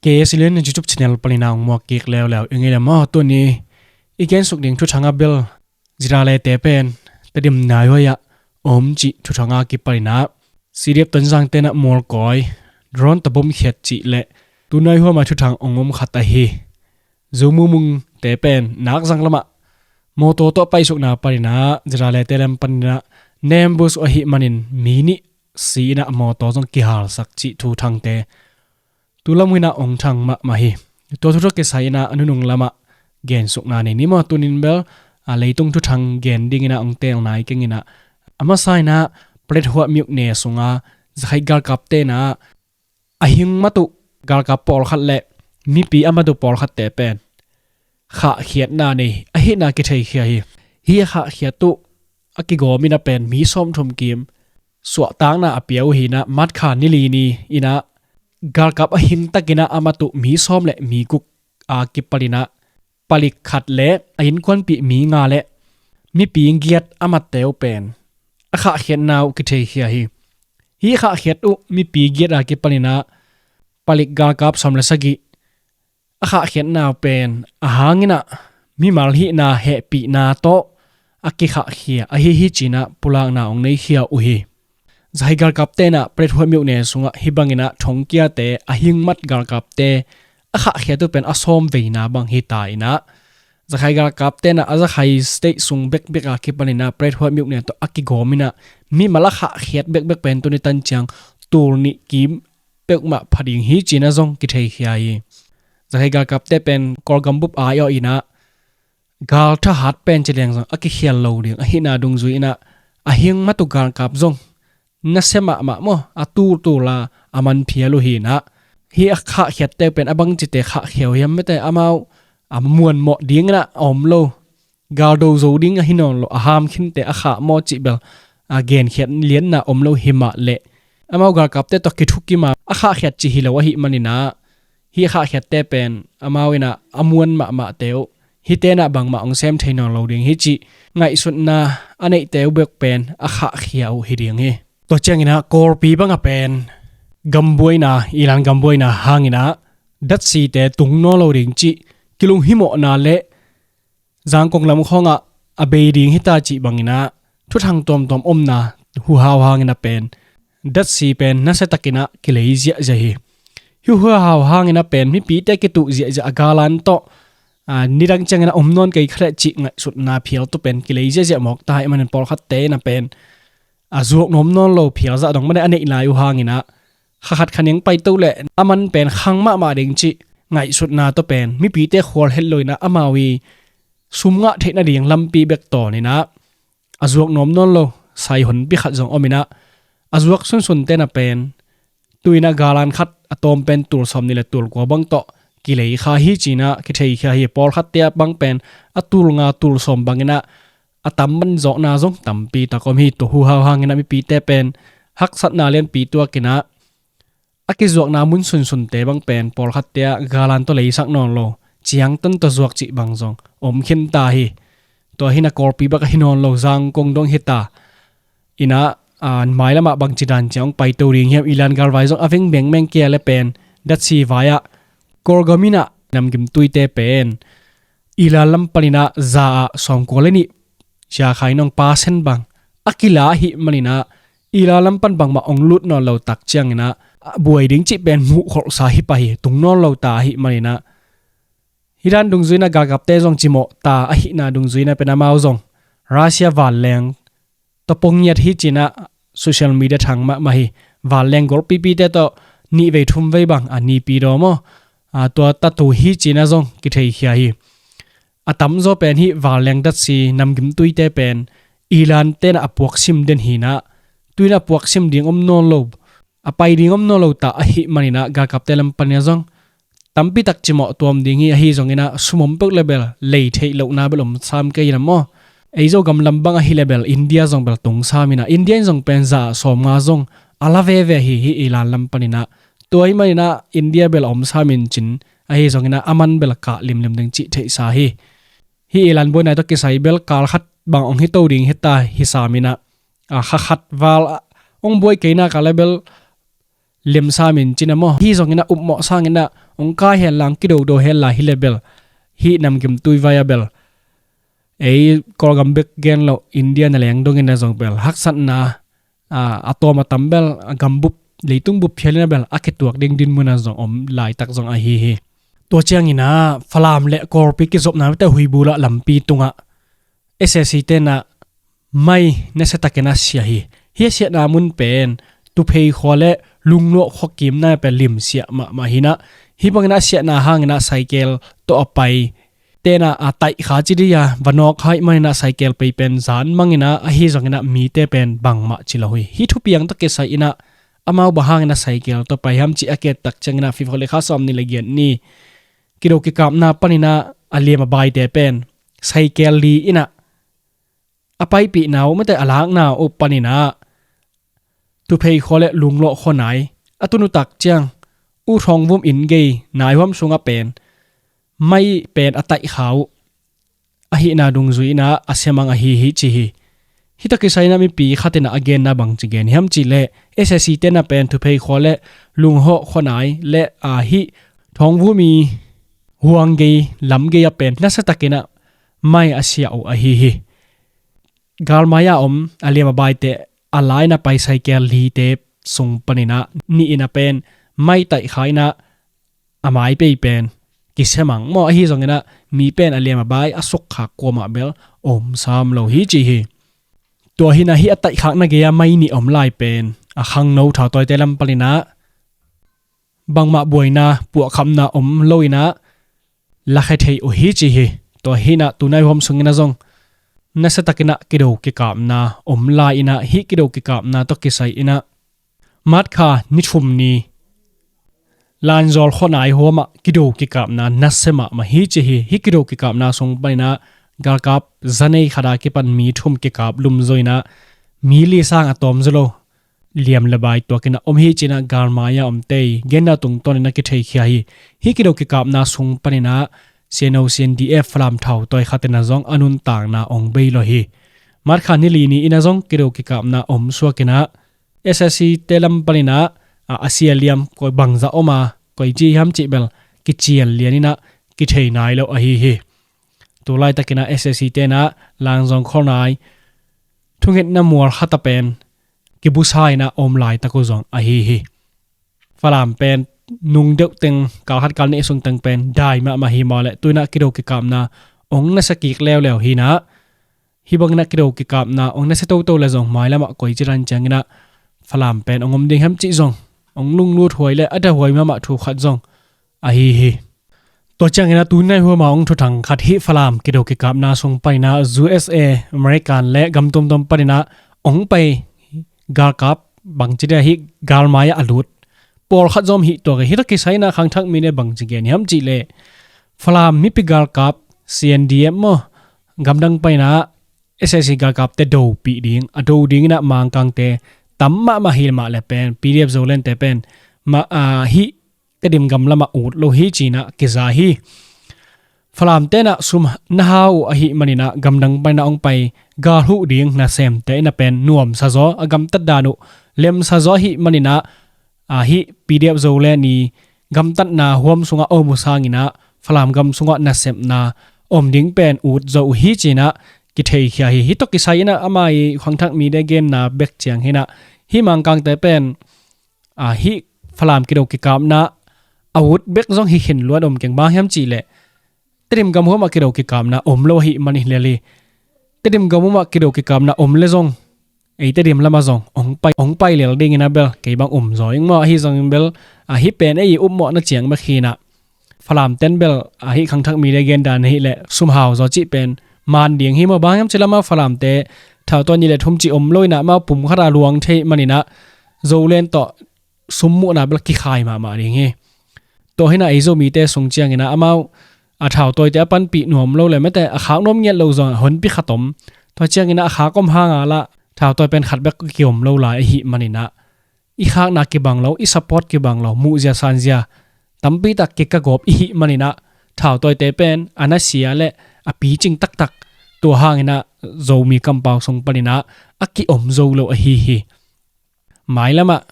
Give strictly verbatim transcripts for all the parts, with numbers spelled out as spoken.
K S L N YouTube channel panin a hong muak kik leuleu i ngei le maw. Tuni i gensuk ding thuthang a bel Zirale te pen Tedim naihuai ah om cih thuthang a kipanin a C D F Tonzang ten a mualkawi drone tawh bom khiat cih le tu naihuai mah thuthang hong om khat ahi. Zumumung te pen nakzang lamah mawtaw tawh paisukna panin a Zirale te lam panin a nem bus uh ahih manin mi nih si in a mawtaw zong kihalsak cih thuthangte tu lam uh in a hong thang mahmah hi. Tua thu tawh kisai in a nunung lamah gensukna nei ni maw. Tunin bel a leitung thuthang gen dingin a hong teel nai keng in a, a masa in a Plethuah myone sunga Zakhai galkapte in a a hing mat uh galkap pawlkhat le mipi a mat uh pawlkhatte pen khahkhiatna nei ahihna kitheikhia hi. Hih a khahkhiat uh a kigawm in a pen mi sawmthum kim suahtakna a pia uh hi in a, March kha ni li ni in a galkap a hing takin a a mat uh mi sawm le mi guk a kipanin a palik khat le a innkuanpih mi nga le mipi giat a matte uh pen a khahkhiatna uh kitheikhia hi. Hih khahkhiat uh mipi giat a kipanin a palik galkap sawm le sagih a khahkhiatna uh pen a hangin a mimal hihna hehpihna tawh a kikhahkhia ahi hi ci in a pulakna hong neikhia uh hi. Zakhai galkapte in a Plethuah myone sungah hih bangin a thongkiate a hing mat galkapte a khahkhiat uh pen a sawm veina bang hi ta in a, Zakhai galkapte in a Zakhai state sung bekbek a kipanin a Plethuah myone tawh a kigawm in a mimal a khahkhiat bekbek pen tuni tan ciang tul nih kim peuhmah pha ding hi ci in a zong kitheikhia hi. Zakhai galkapte pen Kawlgam bup ai awh in a gal thahat pen ci leng zong a kikhial lo ding ahihna dungzui in a a hing mat uh galkap zong nasia mahmah maw, a tultul a a man phial uh hi in a, hih a khahkhiatte uh pen a bangcite khahkhia uh hiam mete, amau a muanmawh dingin a a om lo, galdo zo ding ahi nawn lo, a ham khinte a khah maw cih bel a genkhiat lianna om lo hi mah leh amau galkapte tawh kithukim a a khahkhiat cih hi lo ahih manin a hih khahkhiatte pen amau in a a muan mahmahte uh hihte in a bangmah hong sem thei nawn lo ding hi cih ngaihsutna a neihte uh bek pen a khahkhia uh hi ding hi. Tua ciangin a Kawlpi bang a pen gambuaina, Ilan gambuaina hangin a datsite tung nawn lo ding cih kilunghimawhna le Zangkong lam khawngah a bei ding hi ta cih bangin a thuthang tuamtuam omna huhau hangin a pen datsi pen nasia takin a kilei ziahziah hi. Hih huhau hangin a pen mipite kituh ziahziah a galan tawh, a, nidang ciangin a om nawn kei kha leh cih ngaihsutna phial tawh pen kilei ziahziah mawk ta ahih manin pawlkhatte in a pen a zuak nuam nawn lo phial zah dong mah a neih lai uh hangin a kha khat kha nih hong paito leh a man pen khang mahmah ding cih ngaihsutna tawh pen mipite khual het lo in a amau i sum ngah theih nading lampi bek tawn in a a zuak nuam nawn lo sai honpi khat zong om in a a zuak sunsunte in a pen tu in a galan khat a tawm pen tul sawm nih le tul kua bang tawh kilei kha hi ci in a kitheikhia hi. Pawlkhatte a bang pen a tul nga tul sawm bangin a a tam man zawkna zong tampi tak om hi. Tua huhau hangin a mipite pen haksatna lianpi tuak in a a kizuakna mun sunsunte bang pen pawlkhatte ah galan tawh leisak nawn lo, ciangtan tawh zuak cih bang zong om khin ta hi. Tua hi in a Kawlpi bek ahi nawn lo, Zangkong dong hi ta in a, a, mailam ah bangci dan ciang hong paito ding hiam, Ilan galvai zong a veng bengmeng kei leh pen datsi vai ah Kawlgam in a namgimtuite pen Ilan lam panin a za ah sawmkua le nih, sia khai nong pasen bang a kila ahih manin a Ilan lam pan bangmah hong lut nawn lo tak ciangin a a buai ding cih pen muh kholhsa hi pah hi, tung nawn lo ta ahih manin a. Hih dan dungzui in a galkapte zong cimawh ta ahihna dungzui in a pen amau zong Russia vanleng tawh pong ngiat hi ci in a social media thang mahmah hi. Vanleng golpipite tawh nih vei thum vei bang a nipi daw maw, a, tua tatu hi ci in a zong kitheikhia hi. A tamzaw pen hih vanleng datsi namgimtuite pen Ilan te in a a puaksim den hi in a, tu in a a puaksim ding om nawn lo, a pai ding om nawn lo ta ahih manin a galkapte lam panin a zong tampi tak cimawh tuam ding hi. Ahi zongin a sum om peuh le bel lei theih lohna bel om sam kei in a maw. Ei Zogam lam bang ahi le bel India zong bel tung sam in a, India in zong pen za ah sawmnga zong a la veve hi hih Ilan lam panin a. Tua ahih manin a India bel a om sam in cin, ahi zongin a a man bel a kah limlim ding cih theihsa hi. Hih Ilan buaina tawh kisai bel kal khat bang hong hi to ding hi ta hi sam in a, a, kha khat val a hong buai kei nak leh bel lemsam in cin a maw. Ahi zongin a upmawh sangin a hong kai hen lang, kidodo hen la hi le bel, hih namkim tuivai a bel, ei Kawlgam bek gen lo, India na leng dongin a zong bel haksatna, a, a tawm a tam bel a gambup, leitung bup phialin a bel a kituak ding dinmun a zong om laitak zong ahi hi. Tua ciangin a Falam le Kawlpi kizopna mite huibul ah lampi tungah S A C te'n a mai nasiatakin a siah hi. Hih a siahna mun pen Tuphei khua le Lungluah khua kimna pen limsiah mahmah hi-in a, hih bangin a siahna hangin a cycle tawh a pai te'n a, a taihkha ci dih a, va nawk ahih manin a cycle pei pen zan mangin a, ahi zongin a mite pen bangmah ci lo hi. Hih thupiang tawh kisai-in a, amau bang hangin a cycle tawh pai hiam cih a ki-et tak ciangin a February kha sawmnih le giat ni kido kikapna panin a, a liam a baite pen cycle li-in a, a paipihna uh, mate a lakna uh panin a, Tuphei khua le Lungluah khua nai a tun uh tak ciang, U Thawng Vum inn gei naihuam sungah pen mai pen a taihkha uh ahihna dungzui-in a, a sia mang ahi hi ci hi. Hih tawh kisai-in a mipi khat in a a genna bangci gen hiam cih leh, S A C te'n a pen Tuphei khua le Lungluah khua nai le, a, hih Thawng Vum ii huang gei, lam gei ah pen nasiatakin a mai a siah uh ahi hi. Galmai a om a liam a baite, a lai-in a pai cycle lite sung panin a, nih in a pen mai taihkha-in a, a mai pei pen kisia mang maw, ahi zongin a mi pen a liam a bai a sukkhak kuamah bel om sam lo hi ci hi. Tua hi-in a, hih a taihkhakna gei-a mai nih om lai pen a khangno thautawite lam panin a bangmah buaina, puahkhamna om lo-in a, lakhia thei uh hi ci hi. Tua hi-in a, tu naihuam sungin a zong nasiatakin a kido kikapna om lai-in a, hih kido kikapna tawh kisai-in a March kha ni thum ni Lanzawl khua naihuam ah kido kikapna nasia mahmah hi ci hi. Hih kido kikapna sung panin a galkap zanei khat a kipan mi thum kikap lum zaw-in a, mi li sang a tawm zaw lo liam le bai tuakin a om hi ci-in a galmai a omte ii genna tungtawnin a kitheikhia hi. Hih kido kikapna sung panin a C N O C N D F Falam thautawi khat in a zong a nuntakna ong bei lo hi. March kha ni li ni-in a zong kido kikapna om suakin a, S A C te lam panin a, a, a sia liam koi bangzah om a, koi ci hiam cih bel kician lianin a, kithei nai lo ahi hi. Tu laitakin a S A C te'n a Lanzawl khua nai thungetna mual khat a pen kibusa-in a om laitak uh zong ahi hi. Falam pen nung deuh teng, kal khat kal nih sung teng pen dai mahmah hi mawk leh, tu-in a kido kikapna ong nasia kik leuleu hi-in a, hih bangin a kido kikapna ong nasia toto le zong mailam ah koi ci dan ciangin a Falam pen ong om ding hiam cih zong ong lunglut huai le a da huai mahmah thu khat zong ahi hi. Tua ciangin a tu naihuam a ong thuthang khat, hih Falam kido kikapna sung panin a U S A, American le gam tuamtuam panin a ong pai galkap, bangci dia hih galmai ah a lut pawlkhat zong om hi tuak hi. Hih tawh kisai-in a khangthak mite bangci gen hiam cih leh, Falam mipi galkap, C N D F maw, gamdang panin a S A C galkapte dopih ding, a do dingin a Mangkangte tam mahmah hi mah leh pen, P D F Zolandte pen mah, a, hih Tedim gam lamah ut lo hi ci-in a kiza hi. Falamte'n a sum na hau uh ahih manin a gamdang panin a ong pai galhuh ding nasemte in a pen nuamsa zaw, a gamtat dan uh lemsa zaw ahih manin a, a, hih P D F Zoland ii gamtatna huam sungah om uh sangin a Falam gam sungah nasepna om ding pen ut zo uh hi ci-in a kitheikhia hi. Hih tawh kisai-in a ama ii khangthak mite genna bek ciang hi-in a, hih Mangkangte pen, a, hih Falam kido kikapna a ut bek zong hi khin luat om keng, bang hiam cih leh Tedim gam huam ah kido kikapna om lo ahih manin lel hi. Tedim gam huam ah kido kikapna om le zong, ei Tedim lamah zong ong pai, ong pai lel dingin a bel kei bang um zaw ing maw, ahi zongin bel, a, hih pen ei upmawhna ciang bek hi-in a, Falamte'n bel, a, hih khangthak mite gen dan ahih leh sum hau zaw cih pen man ding hi maw, bang hiam cih leh amau Falamte thautawi nih le thum cih om lo-in a, amau pum khat a luang thei manin a Zoland tawh sum muhna bel kikhai mahmah ding hi. Tua hi-in a ei Zomite sung ciangin a amau a thautawite a panpih nuam lo le, mate a khak nuam ngiat lo zong a honpi khat om. Tua ciangin a a khak om hang a lah thautawi pen khat bek kiom lo lai ahih manin a, i khakna kibang lo, i support kibang lo, muhzia sanzia tampi tak kikagawp i hih manin a, thautawite pen a nasia le a picing taktak, tua hangin a Zomi kampau sung panin a a kiom zo lo ahi hi. Mailam ah,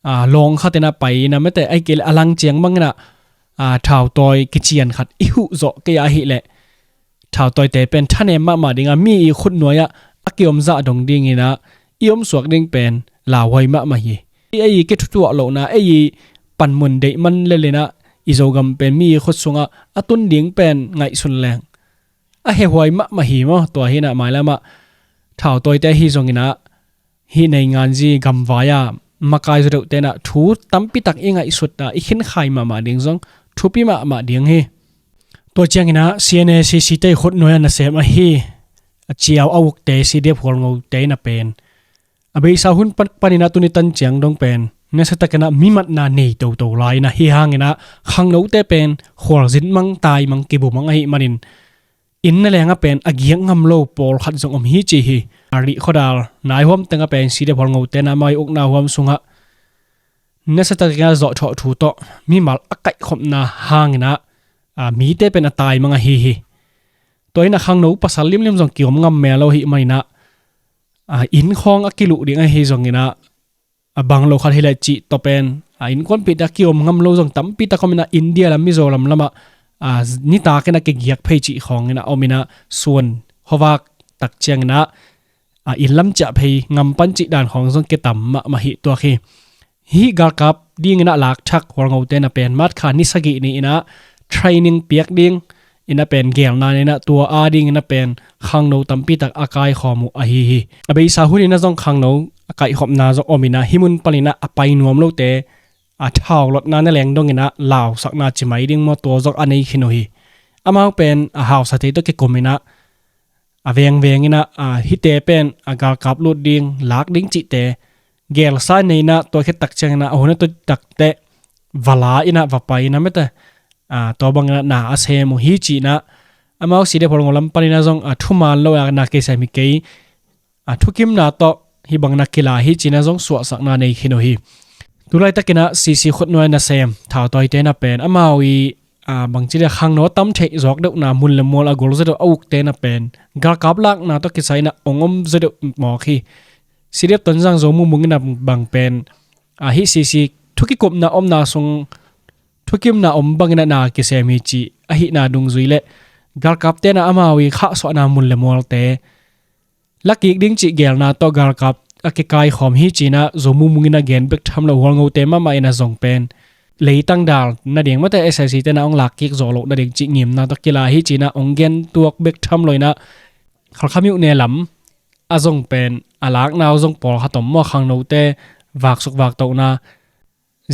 a, lawng khat in a pai-in a, mate ahih kei leh a lang ciang bangin a a, thautawi kician khat i huh zawh kei a ahih leh thautawite pen thanem mahmah ding a, mi i khutnuai ah a kiom zah dong dingin ah i omsuak ding pen lauhuai mahmah hi. Ei i kithutuah lohna, ei i panmun deih man lel in ah i Zogam pen mi i khut sungah a tun ding pen ngaihsun leng a hehuai mahmah hi maw. Tua hi in ah mailam ah thautawite hi zongin ah hih nei nganzi gamvai a makai zaw deuhte in ah thu tampi tak i ngaihsut a i khinkhai mahmah ding zong thupi mahmah ding hi. Tua ciangin ah C N A C C te i khutnuai a nasem ahi a ciau a ukte, C D F Hualngote in ah pen a beisa hun pan, panin ah tuni tan ciang dong pen nasiatakin ah mi matna nei toto lai in ah, hih hangin ah khangnote pen khualzin mang, tai mang, kibu mang ahih manin inn na leng ah pen a giak ngam lo pawlkhat zong om hi ci hi. A Rih khuadal naihuam teng ah pen C D F Hualngote in ah amau i ukna huam sungah nasiatakin ah zawhthawh thu tawh mimal a kaihkhopna hangin ah, a, mite pen a tai mang ahi hi. Tua in ah khangno pasal limlim zong kiom ngam mel lo ahih manin ah, a, inn khawng a kiluh ding ahi zongin ah, a bang lo khat hi leh cih tawh pen, a, innkuanpihte a kiom ngam lo zong tampi tak om in ah, India lam, Mizoram lamah, a, nitakin a kigiak phei cih khawngin ah om in ah, suan khuavak tak ciangin ah, a, inn lam ciah phei ngam pan cih dan khawng zong kitam mahmah hi tuak hi. Hih galkap dingin ah lakthak Hualngote in ah pen March kha ni sagih ni in ah training piak ding in ah pen gelna nei in ah, tua a dingin ah pen khangno tampi tak a kaikhawm uh ahi hi. A beisa hun in ah zong khangno a kaihkhopna zong om in ah, hih mun panin ah a pai nuam lote a thaulotna na leng dongin ah lausakna ci mai ding maw, tua zong a nei khin uh hi. Amau pen a hausate tawh kikum in ah, a vengveng in ah, a, hihte pen a galkap lut ding, lak ding cihte gelsa nei in ah, tua khit tak ciangin ah a hun a tun tak teh va la in ah, va pai in ah, mete, a, tua bangin ah na a sem uh hi ci in ah, amau C D F Hualngo lam panin ah zong, a, thuman lo a na kisem hi kei, a, thukimna tawh hih bangin ah kila hi ci in ah zong suahsakna nei khin uh hi. Tulaitakin ah C C khutnuai nasem thautawite in ah pen amau i, a, bangci le khangno a tam theih zawk deuhna, mun le mual a gol zaw deuh a ukte in ah pen galkap lakna tawh kisai in ah ong om zaw deuh mawk hi. C D F Tonzang Zo Mungmung in ah bang pen, a, hih C C thu kikupna omna sung thukimna om bangin ah na kisem hi cih ahihna dungzui le galkapte in ah amau i khahsuahna mun le mualte lakik ding cih gelna tawh galkap a kikaikhawm hi ci in ah Zo Mungmung in ah gen bek tham lo, Hualngote mahmah in ah zong pen leitang dal nading, mate, S I C te in ah ong lakkik zawh loh nading cih ngimna tawh kila hi ci in ah ong gen tuak bek tham lo in ah, Khalkha Myone lam a zong pen a lakna uh zong pawlkhat om maw, khangnote vaksuk vaktohna,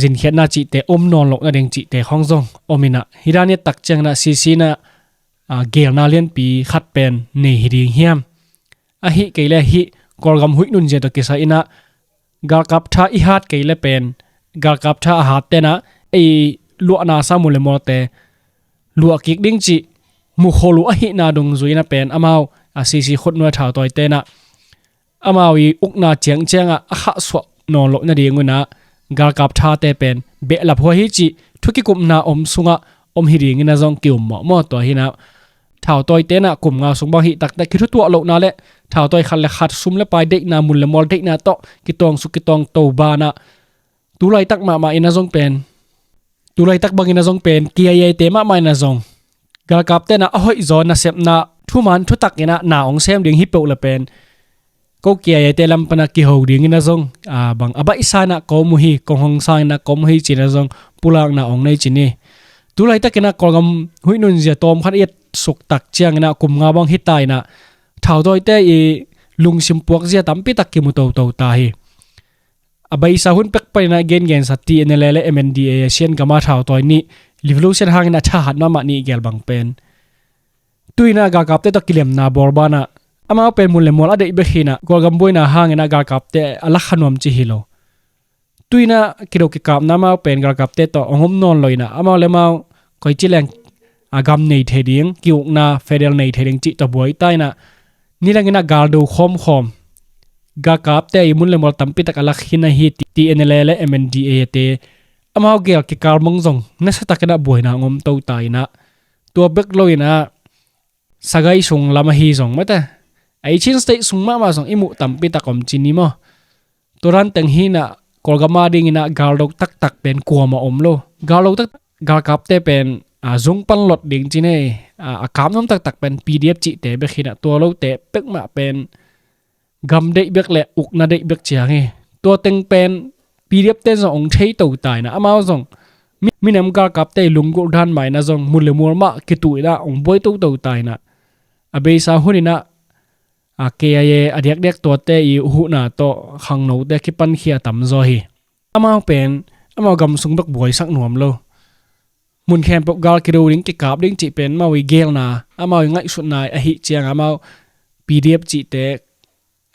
zinkhiatna cihte om nawn loh nading cihte khawng zong om in ah, hih dan i et tak ciangin ah C C in ah, a, gelna lianpi khat pen nei hi ding hiam? Ahih kei le hih Kawlgam huih nunzia tawh kisai in ah galkap tha i hat kei le pen galkap tha a hatte in ah ei luahna sa mun le mualte luahkik ding cih mukhol uh ahihna dungzui in ah pen amau, a, C C khutnuai thautawite in ah amau i ukna ciangciang ah a khahsuah nawn loh nading un ah galkap thate pen behlap huai hi cih thu kikupna om sungah om hi dingin ah zong ki-um mawhmawh. Tua hi in ah thautawite in ah kum nga sung bang hih tak teh kithutuah lohna le thautawi khat le khat sum le pai deihna, mun le mual deihna tawh kitangsuk kitangto banah, tulaitak mahmah in ah zong pen, tulaitak bangin ah zong pen K I A te mahmah in ah zong galkapte in ah a hoihzaw nasepna thuman thutak in ah na ong sem ding hi peuh le pen ko K I A te lam pan ah kiho dingin ah zong, a, bang a baihsa in ah kawm uh hi, kong hong sang in ah kawm uh hi ci in ah zong pulakna ong nei ci ni. Tulaitakin ah Kawlgam huih nunzia tawm khat i et suk tak ciangin ah kum nga bang hi ta in ah thautawite i lungsim puakzia tampi tak kimu toto ta hi. A beisa hun pek panin ah gengensa T N L A le M N D A, Sian gam a thautawi nih, revolution hangin a thahat mahmah nih gel bang pen, tu in ah galkapte tawh kilemna bawl banah amau pen mun le mual a deih bek hi in ah Kawlgam buaina hangin ah galkapte a lakha nuam ci hi lo. Tu in ah kido kikapna amau pen galkapte tawh ong om nawn lo in ah amau le amau koici leng a gam nei thei ding, ki-ukna federal nei thei ding cih tawh buai ta in ah, nidangin ah galdo khawmkhawm, galkapte i mun le mual tampi tak a lak khin ahi T N L A le M N D A te amau gel kikal mong zong nasiatakin ah buaina ong om to ta in ah, tua bek lo in ah sagai sung lam ahi zong, mate, a i Chin State sung mahmah zong i muh tampi tak om ci ni maw. Tua dan teng hi in ah Kawlgam a dingin ah galdo taktak pen kuamah om lo. Galdo taktak galkapte pen a zung pan lot ding ci nei, a, a kap nuam taktak pen P D F cihte bek hi-in ah, tua lote pekmah pen gam deih bek le ukna deih bek ciang hi. Tua teng pen P D F te zong hong thei to ta in ah, amau zong mi, minam galkapte lunggulh dan mah in ah zong mun le mual mah kituh in ah hong buai toto ta in ah, a beisa hun in ah, a, K I A a diakdiak tuate i huhna tawh khangnote kipankhia tamzaw hi. Amau pen amau gam sung bek buaisak nuam lo. Mun khempeuh gal kido ding, kikap ding cih pen amau i geelna, amau i ngaihsutna ahih ciang amau P D F cihte,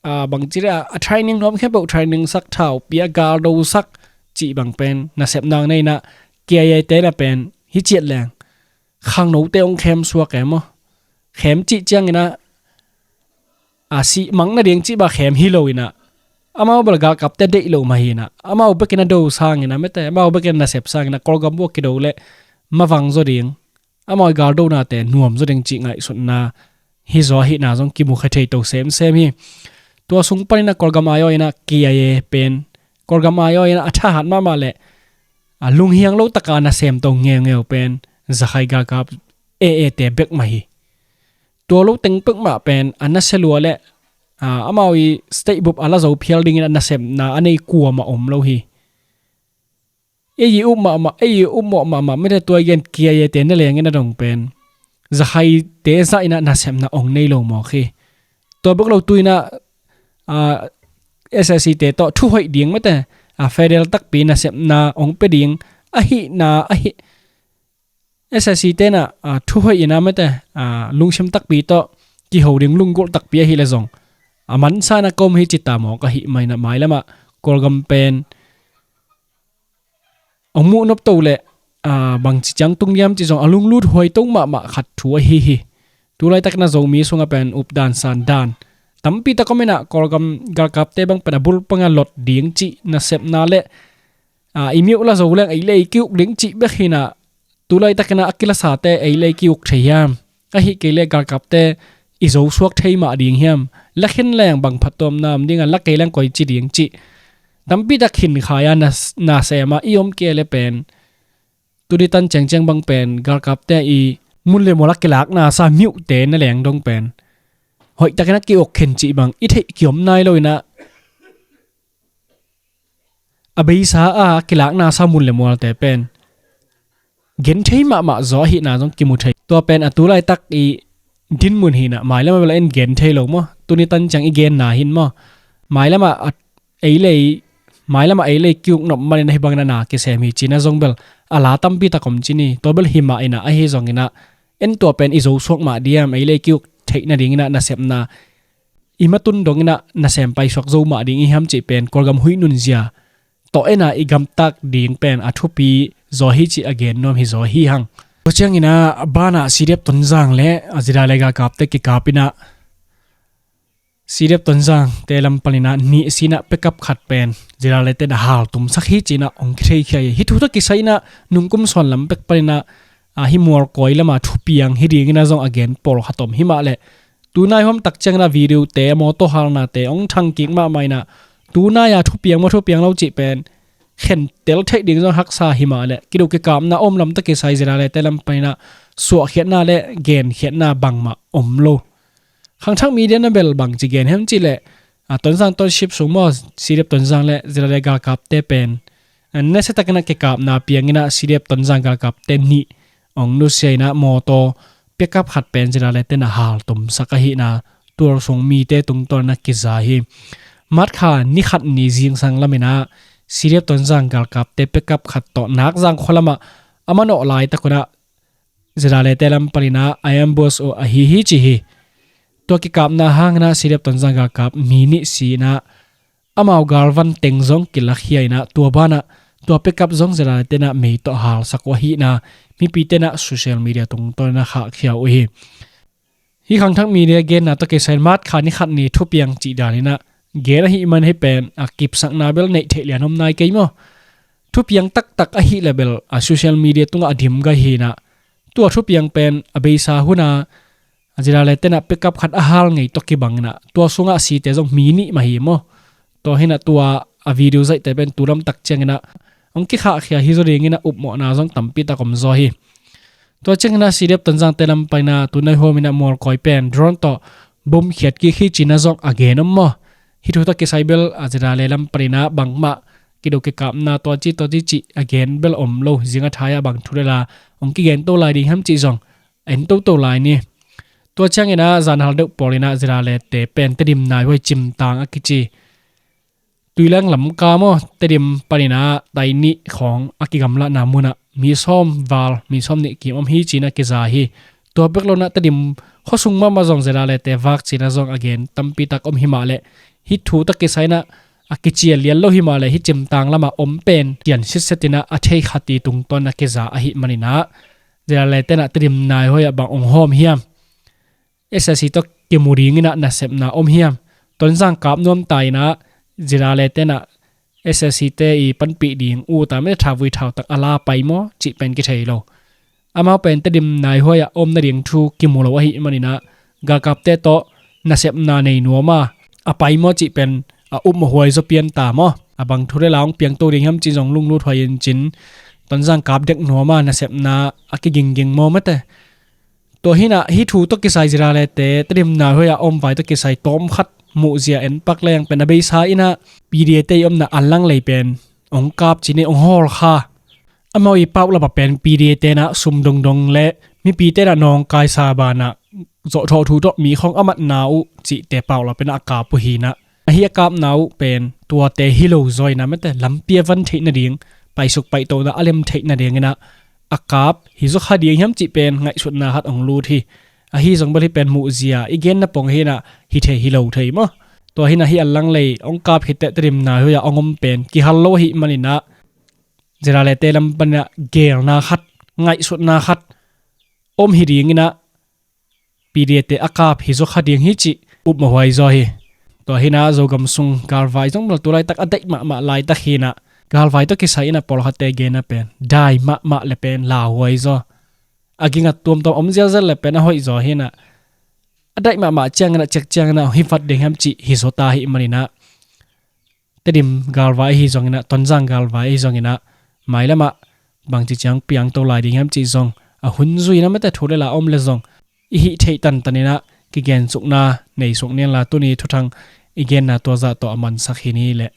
a, bangci le a, a training nuam khempeuh training sak, thau pia, gal do sak cih bang pen nasepna nei in ah, K I A te na pen hi ciat leng khangnote hong khem suak e maw. Khem cih ciang in ah, a, sih mang nading cih bang khem hi lo in ah, amau bel galkapte deih lo mah hi in ah, amau bekin a do sang in ah, mete, amau bekin a nasep sang in ah, Kawlgam bua kido le mavang zaw ding, amau i galdonate nuam zaw ding cih ngaihsutna hi zaw ahihna zong kimu kha thei to semsem hi. Tua sung panin ah Kawlgam ai-aw in ah K I A pen, Kawlgam ai-aw in ah a thahat mahmah le a lunghiang lo taka nasem to ngeungeu pen Rakhine galkap A A te bek mah hi. Tua lo teng pekmah pen a nasia lua le, a, amau i state bup a la zo phial dingin a nasepna a nei kuamah om lo hi. Ei i up mahmah, ei i up mawh mahmah, mete, tua i gen K I A te na lengin a dong pen Rakhine te zah in ah nasepna hong nei lo mawk hi. Tua bek lo tu in ah, a, S A C te tawh thuhoih ding, mete, a, federal takpi nasepna hong pia ding ahihna ahi. S A C te na, a, thuhoih in ah, mete, a, lungsim takpi tawh kiho ding lunggulh takpi ahih le zong a mansa in ah ka om hi ci ta mawk ahih manin ah, mailam ah Kawlgam pen hong muh nop to le, a, bangci ciang tung diam cih zong a lunglut huai to mahmah khat thu ahi hi. Tu laitak in ah Zomi sungah pen updan sandan tampi tak om in ah, Kawlgam galkapte bang pen a bulpang a lot ding cih nasepna le, a, i miuh la zo leng ei le ei kiuk ding cih bek hi in ah, tu laitak in ah a kilasate ei le ei kiuk thei hiam? Ahih kei le galkapte i zo suak thei mah ding hiam? La khin leng bang phattuamna om ding a, la kei leng koici ding cih tampi tak khin khai a, na, nasem a i om kei le pen tuni tan ciangciang bang pen galkapte i mun le mual a kilakna sa miuhte na leng dong pen hoih takin a kiuk khin cih bang i theih kiom nai lo in ah, a beisa a kilakna sa mun le mualte pen gen thei mahmah zaw ahihna zong kimu thei. Tua pen a tu laitak i dinmun hi in ah, mailam ah bel en gen thei lo maw. Tuni tan ciang i genna hi in maw, mailam ah, a, ei le ei, mailam ah ei le ei kiuk nop manin ah hih bangin ah na kisem hi ci in ah zong bel a la tampi tak om ci ni. Tua bel hi mah in ah, ahi zongin ah en tua pen i zo suak mah diam, ei le ei kiuk theih nadingin ah nasepna i matun dongin ah nasem paisuak zo mah ding i hiam cih pen Kawlgam huih nunzia tawh en a i gamtat ding pen a thupi zaw hi cih a gen nuam hi zaw hi hang. Tua ciangin ah banah C D F Tonzang le a Zida le galkapte kikap in ah C D F Tonzang te lam panin ah nih sin ah pickup khat pen Zida le te na hal tumsak hi ci in ah hong kitheikhia hi. Hih thu tawh kisai in ah nungkum suan lam pek panin ah, a, hih Mualkawi lam a thupiang hi dingin ah zong a gen pawlkhat om hi mah leh, tunai huam tak ciangin ah video te, mawtaw halnate hong thang kik mahmah in ah, tunai a thupiang maw thupiang lo cih pen khentel theih ding zong haksa hi mah leh, kido kikapna om lam tawh kisai Zida le te lam panin ah suahkhiatna le genkhiatna bangmah om lo. Khangthak media na bel bangci gen hiam cih leh, a, Tonzang Township sung maw, C D F Tonzang le Zida le galkapte pen, a, nasia takin ah kikapna piangin ah C D F Tonzang galkapte nih hong nusia in ah mawtaw pickup khat pen Zida le te na hal tumsak ahihna tual sung mite tungtawn in ah kiza hi. March kha ni khat ni zingsang lamin ah C D F Tonzang galkapte pickup khat tawh Nakzang khua lamah a manawh laitak un ah Zida le te lam panin ah a ambush uh ahi hi ci hi. Tua kikapna hangin ah C D F Tonzang galkap mi nih si in ah amau galvan teng zong kilakhia in ah tua banah tua pickup zong Zida le te na mei tawh halsak uh ahihna mipite na social media tungtawn in ah khahkhia uh hi. Hih khangthak media genna tawh kisai in March kha ni khat ni thupiang cih danin ah gen ahih man hih pen a kipsakna bel neih theih lian om nai kei maw. Thupiang taktak ahih leh bel a social media tungah a dim gai hi in ah, tua thupiang pen a beisa hun a Zida le te na pickup khat a hal ngei tawh kibang in ah, tua sungah site zong mi nih mah hi maw. Tua hi in ah tua a video zaihte pen tu lam tak ciangin ah hong kikhahkhia hi zaw dingin a upmawhna zong tampi tak om zaw hi. Tua ciangin a C D F Tonzangte lam panin a tunai huamin a mualkawi pen drone tawh bom khiat kik hi cih na zong a gen om maw? Hih thu tawh kisai bel a ZRA le lam panin a bangmah kido kikapna tua ci tua ci cih a gen bel om lo, zing a thai ah bang thu le la hong kigen to lai ding hiam cih zong en toto lai ni. Tua ciangin a zanhal deuh pawlin a ZRA le te pen Tedim naihuai Cimtang a kici Tuilang lamkam aw, Tedim panin a tai nih khawng a kigamlahna munah mi sawm val, mi sawm nih kim om hi cih na kiza hi. Tua bek lo-in a Tedim khuasung mahmah zong ZRA le te vak cih na zong a gen tampi tak om hi mah leh, hih thu tawh kisai-in a kici a lian lo hi mah leh, hih Cimtang lamah om pen kian sitset in a a thei khat i tungtawn a kiza ahih manin a ZRA le te in a Tedim naihuai ah bang hong hawm hiam? SAC tawh kimu dingin a nasepna om hiam? Tonzang kap nuam ta in a ZRA le te in a SAC te i panpih ding uh ta mete, thavui thautak a la pai maw cih pen kithei lo. Amau pen Tedim naihuai ah om nading thu kimu lo ahih manin a galkapte tawh nasepna nei nuam a, a pai maw cih pen a upmawh huai zaw pian ta maw? A bang thu le la hong piang to ding hiam cih zong lunglut huai in cin, Tonzang kap dek nuam a nasepna a kigingging maw mete. Tua hi-in a hih thu tawh kisai ZRA le te Tedim naihuai ah om vai tawh kisai tawm khat muhzia en pak leng pen a beisa in a PDA te i omna Anlanglei pen hong kap ci-in a hong hawl kha. Amau i paulap ah pen PDA te in a sum dongdong le mipite in a nawngkaisa banah zawhthawh thu tawh mi khawng a matna uh cihte paulap in a a kap uh hi-in a, ahi a kapna uh pen tuate hi lo zaw in a mete, lampi a van theih nading, paisuk paitona a lem theih nadingin a a kap hi zaw kha ding hiam cih pen ngaihsutna khat hong lut hi. Ahi zong bel hih pen muhzia i genna pong hi-in a hi thei hi lo thei maw? Tua hi-in a hih Anlanglei hong kap khit teh Tedim naihuai ah hong om pen kihal lo ahih manin a ZRA le te lam panin a geelna khat, ngaihsutna khat om hi dingin a PDA te a kap hi zaw kha ding hi cih upmawh huai zaw hi. Tua hi-in a Zogam sung galvai zong bel tu laitak a daih mahmah laitak hi-in a, galvai tawh kisai-in a pawlkhatte genna pen dai mahmah le pen lauhuai zaw. A gingat tuamtuam om zialzial le pen a hoih zaw hi-in a, a daih mahmah ciangin a, ciak ciangin a hong hi vat ding hiam cih hi zaw ta ahih manin a, Tedim galvai ahi zongin a, Tonzang galvai ahi zongin a, mailam ah bangci ciang piang to lai ding hiam cih zong a hun zui-in a mete, thu le la om le zong i hih theih tantan in a kigensukna nei suk ni inla, tuni thuthang i genna tua zah tawh a mansak hi ni leh.